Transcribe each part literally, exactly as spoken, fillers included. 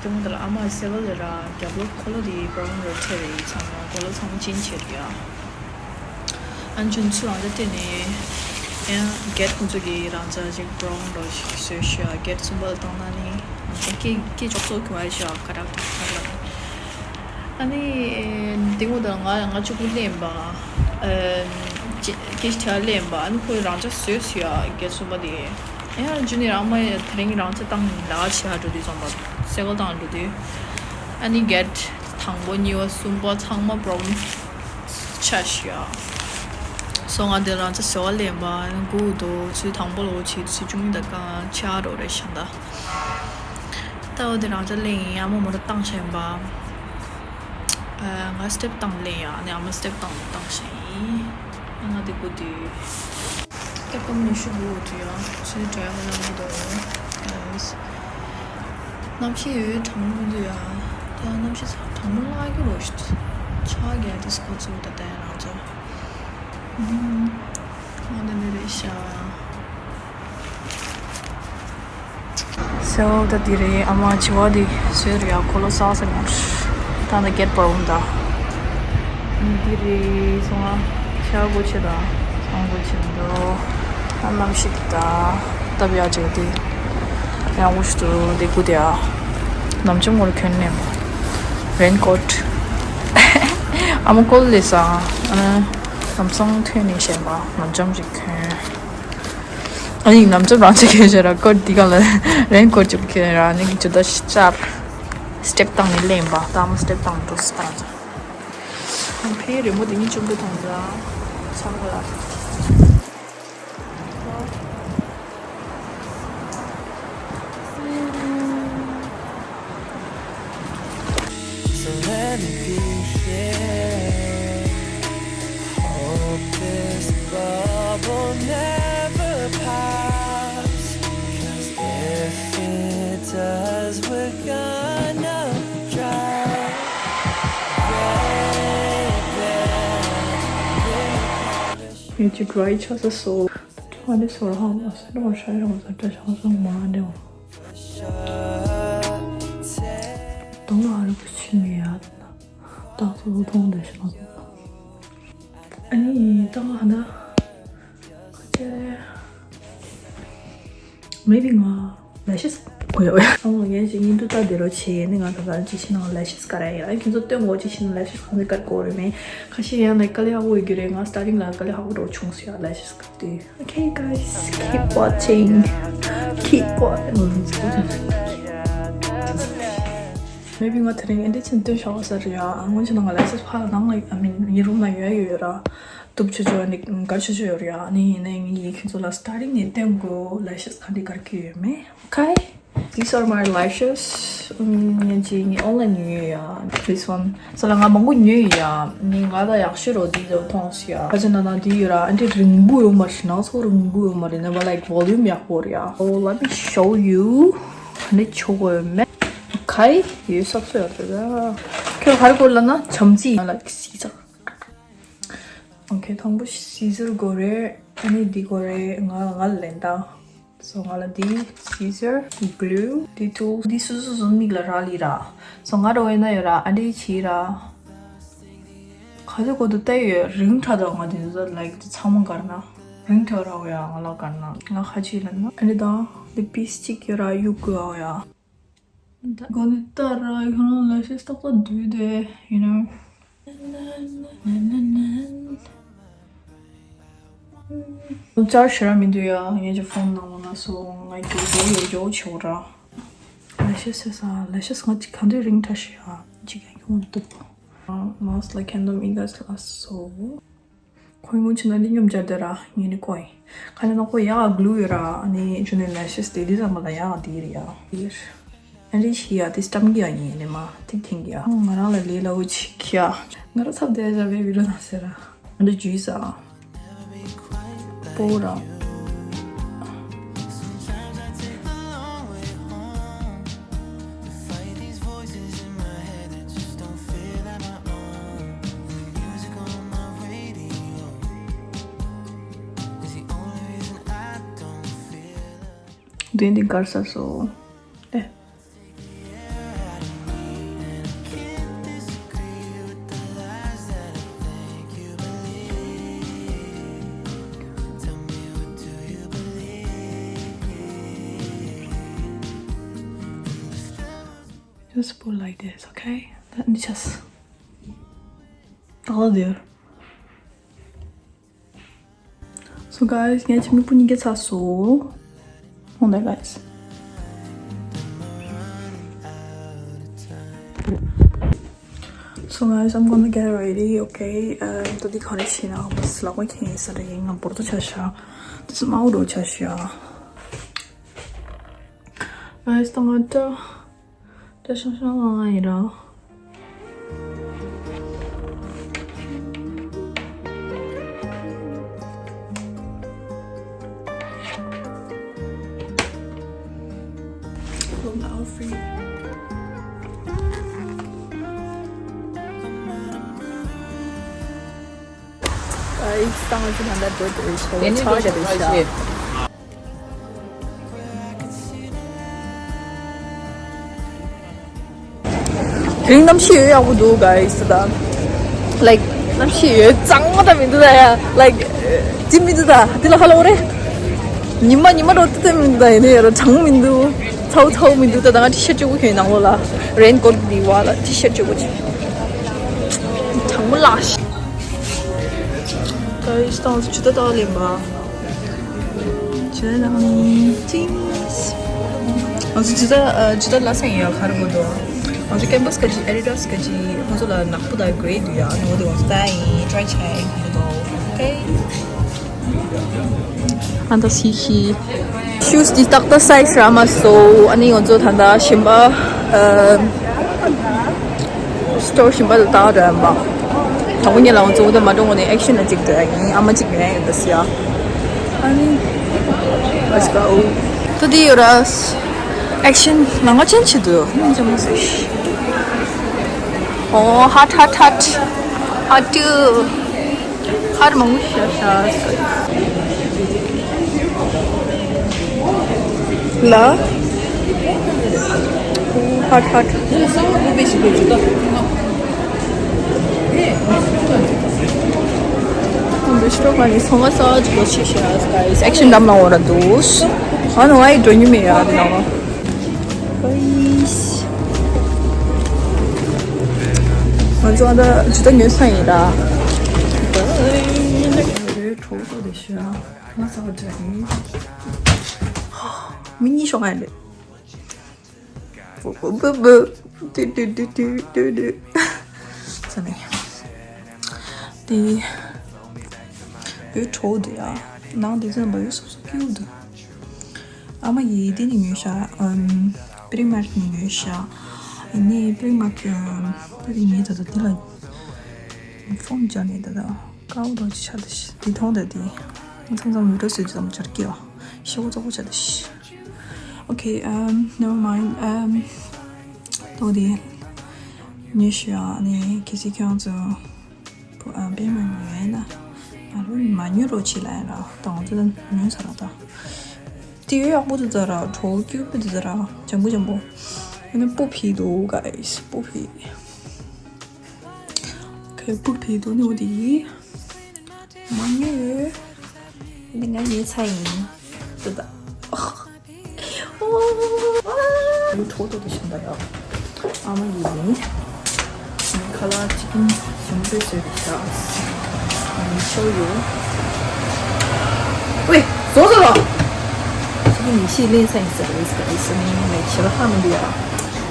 དེ་མོ་དེ་ལ་ཨ་མ་སེ་བ་ལེ་ར་རྒྱབ་ལོགས་འཁོར་ལོ་དེ་བྷ་རའུན་རེད་ཐེ་རེད། ཚང་མ་འཁོར་ལོ་ཚང་མ་ཅན་ཆེ་རེད་ཡ། ཨན་ཅུན་ཚུ་རང་ད་བལྟས་ནས་ཡང་གེ་ཊི་ཁོང་ཚོ་གི་རང་ཚ་ཅིག་བྷ་རའུན་རོ་ཞིག་བཟོས་ཤག་གེ་ཊི་གསུམ་པ་ལ་བཏང་ན་ནི་ང་ཚོ་སྐད་སྐད་ཅོག་ཙོག་གི་བ་ཤག་ཁ་རག་ཁ་རག་ཨ་ནི་དེ་ངོ་ད་ང་ང་གཅིག་པུ་ལེན་པ། ཨ་ཅེ་སྐད་ཆ་ལེན་པ། ཨ་ནི་ཁོས་རང་ཅག་བཟོས་སུ་ཡ་གེ་ཊི་གསུམ་པ་དེ། ཡང་ཇུ་ནི་རང་མ་དེ་རིང་རང་ཅག་བཏང་ལ་ཆ་འགྲོ་དུས་ཙམ་པ་སེ་བ་བཏང་འགྲོ་དུས། ཨ་ནི་གེ་ཊི་དང་པོ་གཉིས་པ་གསུམ་པ་ཚང་མ་བྷ་རའུན་ཆ་ཤི་ཡ། སོ་ང་དེ་རང་ཅག་བཟོ་བ་ལེན་པ་ཨ་ནི་སྒུག་འདུག་ཚུལ་དང་པོ་ལོ་ཆེ་ཚུལ་ཆུང་ཡིན་ད་གང་ཆ་འགྲོ་རེད་ཤ་ད། ལྟ་བ་དེ་རང་ཅག་ལེན་ཡིན་ཡ་མོ་མོ་ར་བཏང་ཤ་ཡིན་པ། ང་སི་ཊེབ་བཏང་ལེན་ཡ་ནི་ཨ་མ་སི་ཊེབ་བཏང་བཏང་ཤ་ཡིན། ང་དེ་གོ་དུས་སྐྱབས་ཀམ་ནུ་ཤུ་གོ་དུས་ཡ་ཚུལ་འདྲ་ཡ་མ་ལ་མི་འདུག་གནམ་གཤིས་ཡོད་གྲང་མོ་འདུག་ཡ། ད་གནམ་གཤིས་གྲང་མོ་ལ་གི་རོ་ཤི་ཆ་ག་དེ་སྐོར་ཚུལ་ད་ལྟ་ཡ་རང་ཅག་ང་དེ་ནི་རེད་ཤ། སེ་བ་ད་དེ་རེད། ཨ་མ་བྱི་བ་དེ་བཟོས་རེད་ཡ། འཁོར་ལོ་ས་ས་ཉར། ད་ནི་གེ་ཊི་བར་འོང་ད། དེ་རེད་སོང་ང་ཤ་སྒོ་ཕྱེ་ད། ཚང་སྒོ་ཕྱེ་འདུག་ད་གནམ་གཤིས་དེ་ད་སྟབས་ཡག་ཅིག་དེ་ཡག་པོ་ཞིག་འདུག་དེ་སྒུག་དེ་ཡ། ནམ་ཅུང་མོར་གྱོན་ནས་མ། རེན་ཀོཊ། ཨ་མ་ཀོལ་ལས་ས། ཨ་ནི་ལམ་སང་ཐོན་ནས་བཤད་པ་ནམ་ཅམ་ཞིག་གྱོན། ཨ་ནི་ནམ་ཅོ་རང་ཅིག་གིས་ཞེ་ར་ཀོ་དི་ག་ལ་རེན་ཀོ་ཅིག་གི་ར་ནི་ཅི་ད་ཤར་སི་ཊེབ་བཏང་ནི་ལེན་པ་ད་མ་སི་ཊེབ་བཏང་འགྲོ་སི་ཏང་ཕའི་རི་མོ་དེ་ཉིད་ཅུང་གི་དང་ད་ཚང་མ་ལ། So let me be here. Hope this bubble never pops. 'Cause if it does, we're gonna drown. Baby, baby. ངས་ཅིག་ཌ་རའི་ཆགས་ས་སོ། ཁྲ་ནི་སོར་ཧང་ལ་སེ་ནོ་ཧྲ་ཧང་ས་ཏྲ་ཤང་སོང་མ་ནེ་འོ། དང་ཨ་རུ་གུ་ཆི་མི་ཡ་ད་ན། ཏག་སོ་ཐོང་དེ་ཤང་སོང་། ཨ་ནི་ཏང་ཧ་ན། ཁ་ཆེ། མེ་བི་ང་ལེ་ཤེས་གོ་ཡོད། ཨང་ངས་ཅིག་ཉིན་དུ་ལྟ་དེ་རོ་ཆེ་ནི་ང་ད་ག་ཅིག་ཤི་ནང་ལེ་ཤེས་ག་རེ་ཡ་ཁྱོད་ཚོ་སྟོན་གོ་ཅིག་ཤི་ནང་ལེ་ཤེས་གང་དེ་གར་གོ་རེ་མེ་ཁ་ཤས་ཡང་ནས་དཀའ་ལས་ཧ་གོ་ཡོད་རྒྱུ་རེད། ང་སི་ཊར་ཊིང་ལ་དཀའ་ལས་ཧ་གོ་རོ་ཆུང་སུ་ཡ་ལེ་ཤེས་ག་དེ། Okay, guys, keep watching. Keep watching. Maybe ང་དེ་རིང་ཨེ་འདྲ་ཅིག་སྟོན་ཤོག་ཟེར་ཡ། སྔོན་ཆད་ནང་ལེ་ཤེས་ཕ་ནང་ལ་I mean ཡིན་རུང་ན་ཡོད་ཡོད་ར། གཏུབ་ཆུ་ཆུ་ནི་གར་ཆུ་ཆུ་ཡོད་རེད་ཡ། ནི་ཡིན་ནའི་ངས་ཁྱོད་ཚོ་ལ་སི་ཊར་ཊིང་ནས་སྟོན་དགོས། ལེ་ཤེས་ག་འདྲ་གར་གྱི་ཡོད་མེད། Okay, these are my lashes. ངས་ཅིག་ངས་ཨོན་ལན་ཉོས་ཡོད་ཡ། This one. སོ་ལ་ང་མང་པོ་ཉོས་ཡོད་ཡ། ནི་ང་ད་ཡག་ཤོས་རོ་འདི་ཚོ་མཐོང་སོང་ཡ། ཁ་ཆེ་ན་ན་འདི་ཡོད་ར། ཨ་འདྲ་རིང་པོ་ཡོད་མ་རེད། ནང་ཚོ་རིང་པོ་ཡོད་མ་རེད། ནི་བ་like volume ཡག་པོ་རེད་ཡ། Oh, let me show you. ཨ་འདྲ་ཆོག་གོ་ཡོད་མེད། Okay, ཡོད་ས་ཚོ་ཡོད་རེད་ཡ། ཁྱོད་ག་རེ་དགོས་ལབ་ན་བྱམས་བརྩེ་ཡང་like scissor. Okay, དང་པོ་སི་ཟར་དགོས་རེད། ཨ་ནི་འདི་དགོས་རེད། ང་ང་ལ་ལེན་ད། So ང་ལ་འདི་སི་ཟར། Glue. འདི་ཐུག་འདི་སོ་སོ་སོ་མིག་ལ་རག་ལི་ར། So ང་རོ་ཡིན་ན་ཡོད་ར། ཨ་འདྲའི་ཆི་ར། ག་ཚོད་གོ་དུ་བལྟས་ཡོད། རིང་དྲགས་དང་ང་དེ་ཚོ་like དེ་ཚང་མ་དགར་ན། རིང་དྲགས་ར་འོ་ཡ། ང་ལ་དགར་ན། ང་ཁ་ཆི་ལ་ན་ཨ་འདྲ་དང་ལི་པིས་ཊིག་ཡོད་ར། གཡུག་དགོས་འོ་ཡ། ད་གོ་ནི་ལྟར་ཁྱོད་རང་ལ་ཤེས་ཏག་ཏག་འདུས་ཏེ་ཡིན་ན། ཅར་ཞེ་ར་མི་འདུག་ཡ། ངས་ཀྱི་ཕོན་ནང་ལ་སོང་ང་ཀྱི་རྒྱོ་ཡོད་རྒྱོ་ཆེ་བོ་ར། ལ་ཤེས་ཟེར་ས་ལ་ཤེས་ང་ཅིག་ག་འདྲའི་རིང་ཁྲ་ཤི་ཡ་ཅིག་ཡང་ཡོང་འདུག་མོས་ལ་ཁེན་དོམ་ཨི་ག་ལ་སོ། ཁོའི་སྔོན་ཆད་ན་འདི་སྙོམ་སྦྱར་དེ་ར་ངས་ནི་ཁོ་ཡིན། ཁ་ནས་ནག་པོ་ཡག་གླུ་ཡོད་ར། ནི་ཇུ་ནི་ལེ་ཤེས་དེ་འདི་ཙམ་པ་ལ་ཡག་དེ་རེད་ཡ། ཨ་རི་ཤི་ཡ་དེ་སྟམ་གི་ཡ་ཡིན་ནི་མ་ཐིག་ཐིང་གི་ཡ། ང་རང་ལ་ལས་སླ་བོ་ཅིག་ཡ། ང་རང་ཚབ་དེ་བཞག་པའི་བི་རོ་ན་ཟེར་ར། ཨ་འདི་ཇུས་ཨ། པོ་ར། དེ་འདི་དགར་ས་སོ། ལེ། Just put like this, okay? Let me just. That'll do. So guys, ངས་ཁྱི་མིག་པོ་གཉིས་ཀ་ཚ་སོང་། ཧོང་དེ་guys. So guys, I'm gonna get ready, okay? ད་འདི་ག་རེ་བྱས་ན་ང་ལག་པ་ཁེངས་ས་རེད། ང་བོར་ཏོ་ཆ་ཤ། དེ་སུ་མའུ་རོ་ཆ་ཤ། Guys, ད་ང་ད། ད་ཤང་ཤང་ལ་ང་ཡིན་ར། Guys, ད་ང་ཚོ་ད་ལྟ་བོད་དུ་ཚོ་ཆགས་བྱས་ཏེ་ཤག་དེ་རིང་གནམ་གཤིས་ཡོད་ཡག་པོ་འདུག guys། ད་like གནམ་གཤིས་ཡོད་གཙང་མ་ད་མི་འདུག་ད་ཡ། like ཅི་མི་འདུག་ད་དེ་ལ་ཧ་ལོ་རེད། ཉི་མ་ཉི་མ་རོ་ཏི་ཏི་མི་འདུག་ད། ཡིན་ནའི་ཡ་ར་གྲང་མི་འདུག་ཚའུ་ཚའུ་མི་འདུག་ད། ད་ང་ཊི་ཤར་གཅིག་པོ་གྱོན་ནང་ལོགས་ལ་rain coat འདི་བ་ལ་ཊི་ཤར་གཅིག་པོ་གྱོན། གྲང་མོ་ལ་ཤི། guys ད་ང་ཚོ་ཇུ་ཏ་ད་ལེན་པ། ཇུ་ཏ་ནང་ནས་ཅིང་། ང་ཚོ་ཇུ་ཏ་ཨ་ཇུ་ཏ་ལ་སེང་ཡ་ག་རེ་དགོས་འདུག་ང་ཚོ་ཀེམ་པས་ག་ཅི་ཨེ་ཌི་ཌ་སི་ག་ཅི་ང་ཚོ་ལ་ནག་པོ་དང་གྷེ་རེ་འདུག་ཡ། ཨ་ནི་འོ་དེ་ང་ཚོ་ད་ཡིན་ཊི་རའེ་བྱས་ཡིན་འདུག་ཨོ་ཁེ། ཨ་ད་སི་ཤི། ཤུ་ཛི་འདི་ཏག་ཏག་སའི་ཛི་རག་མ་སོང་། ཨ་ནི་ང་ཚོ་ད་ལྟ་གཞན་པ་ཨ་སི་ཊོར་གཞན་པ་ལ་ལྟ་འགྲོ་ཡིན་པ། དང་པོ་ཉིད་ལ་ང་ཚོ་འོ་དེ་མ་འགྲོ་ངོ་ནས་ཨེག་ཤན་ལ་གཅིག་འགྲོ་ཡ་ཡིན། ཨ་མ་གཅིག་ཡོད་ཡ་ཡིན་ད་སི་ཡ། ཨ་ནི། Let's go. ད་འདི་ཡོད་ར། ཨེག་ཤན་ལ་ང་ཅན་ཆེ་དུ་ཡོད་ཅན་མོ་ཟེར། ཨོ་ཧ་ཊ་ཧ་ཊ་ཧ་ཊ་ཧ་ཊ། ཧར་མང་ཤ་ཤ་ལ། ཧར་ཧར། འདི་ཤོག་ནི་སོང་བ་ས་ཅིག་ལ་ཤེས་ཤེས་ཨ་ཨེག་ཤན་འདམ་ལ་འོ་ར་འདུག་ཨ་ནི་ང་ཡི་འགྲོ་མྱོང་མེད་ཡ་འདི་ནང་ལ། ང་ཚོ་ཨ་ད་ཇུ་ཏ་ཉོས་ཚར་ཡིན་ད། རེད་གྲོགས་པོ་དེ་ཤི་ང་ཚ་བ་འདྲ་ཡིན། མི་གཉིས་ཤོག་ཨ་རེད། བུ་བུ་བུ་བུ། ཏུ་ཏུ་ཏུ་ཏུ་ཏུ་ཏུ། ས་ནས། དེ། བུའི་གྲོགས་དེ་ཡ། ནང་དེ་ཚོ་བ་ཡོད་སོ་སོ་སྐྱིད་འདུག་ཨ་མ་ཡིས་དེ་ནས་ཉོས་ཤག་ཨམ། པི་རི་མར་ནས་ཉོས་ཤག་ཡིན་ནའི་པི་རི་མར་གི་ཨམ། ད་དེ་ངས་ད་ལྟ་དེ་ལ། ཕོན་སྦྱར་ནས་ད་ལྟ་དཀར་པོ་འདྲ་ཅིག་ཆགས་ད་ཤི། དེ་མཐོང་ད་དེ། མཚམས་མཚམས་མི་འདྲ་བཟོས་ཅིག་ཙམ་སྦྱར་གི་ཡ། ཤེ་བོ་ཙོག་པོ་ཆགས་ད་ཤི། Okay, um, never mind. Um, ཏོ་དེ་ཉེ་ཞུ་ཨ་ནི་གལ་སྲིད་ཁྱོད་ཚོ་བུ་ཨ་པད་མ་ཉོས་ན་ང་ལོ་མ་ཉོ་རོགས་བྱེད་ལ་ཡིན་ར་དང་ཚོ་ཉོས་ཚར་ར་ད། དེ་ཡག་པོ་དེ་ཚ་ར་གྲོགས་སྐྱོ་པོ་དེ་ཚ་ར་འཇམ་པོ་འཇམ་པོ། ཨ་ནི་སྤུ་ཕི་འདུག guys སྤུ་ཕི། Okay སྤུ་ཕི་འདུག་ནི་འོ་དེ་ཡིན། མ་ཉོས་ཡོད། འདི་ང་ཉོས་ཚར་ཡིན། དེ་ད། ཡུ་ཐོག་ཏོ་དེ་ཤིང་ད་ཡ། ཨ་མ་ཡི་ཡིན། ཁ་ལག་ཅི་ཀིན་ཞིམ་པོ་བཟོས་ཏེ་ཤག་ཤོ་ཡོ། ཝེ། བཟོ་བཟོ་རོ། ཅི་ཀིན་མི་ཤེས་ལེན་ས་ཡིན་ཟེར་རེས་ཀ་རེས་ནི་ལེགས་ཤེས་ལ་ཧ་མི་འདུག་ཡ།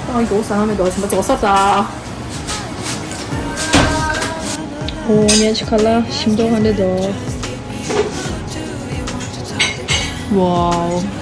ཨ་ཡོ་ས་ཧ་མི་འདུག་ཞིམ་པོ་བཟོ་ས་ད། ཨོ་ཉ་ཆི་ཁ་ལག་ཞིམ་པོ་ཧ་འདྲེ་དོ། Wow.